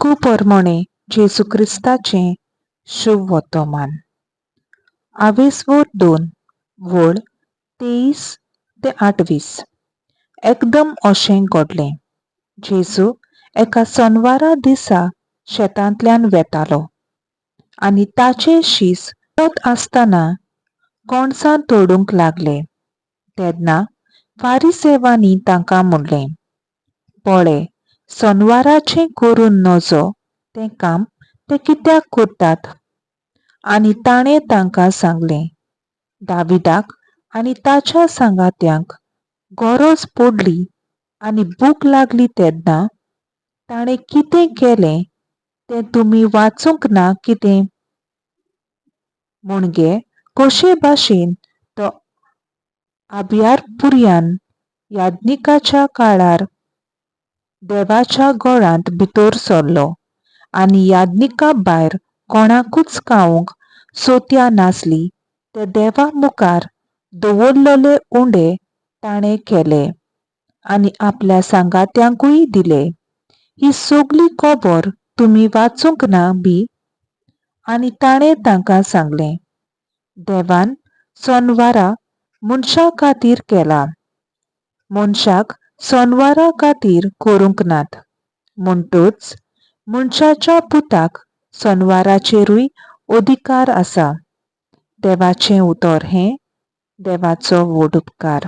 मार्कू पोरमोणे जेजू क्रिस्ताचें शुभ वोतोमान. आवेसवोर 2 वळ 23 ते 28. एकदम अशें घडलें, जेजू एका सोनवारा दिसा शेतांतल्यान वेतालो आनी ताचे शीस आसतना कणसां तोडूंक लागले. तेन्ना फारिसेवांनी तांकां म्हणलें, पळे, सोनवाराचें करून नजो तें काम ते कित्याक करतात? आनी ताणें तांकां सांगलें, दाविदाक आनी ताच्या सांगात्यांक गरज पडली आनी भूक लागली तेन्ना ताणें कितें केलें तें तुमी वाचूंक ना कितें? म्हणजे कशे भाशेन तो आबियारपुर्यान याज्ञिकाच्या काळार देवाच्या घरांत भितर सरलो आनी याज्ञिका भायर कोणाकूच खावंक सोत्या नासली ते देवा मुखार दवरलेले उंडे ताणें केले आनी आपल्या सांगात्यांकूय दिले. ही सगली खबर तुमी वाचूंक ना बी? आनी ताणें तांकां सांगलें, देवान सोनवारा मनशा खातीर केला, मनशाक सोनवारा खातीर करूंक नात. म्हणटच मनशाच्या पुताक सोनवाराचेरूय अधिकार आसा. देवाचें उतर हें देवाचो व्हड उपकार.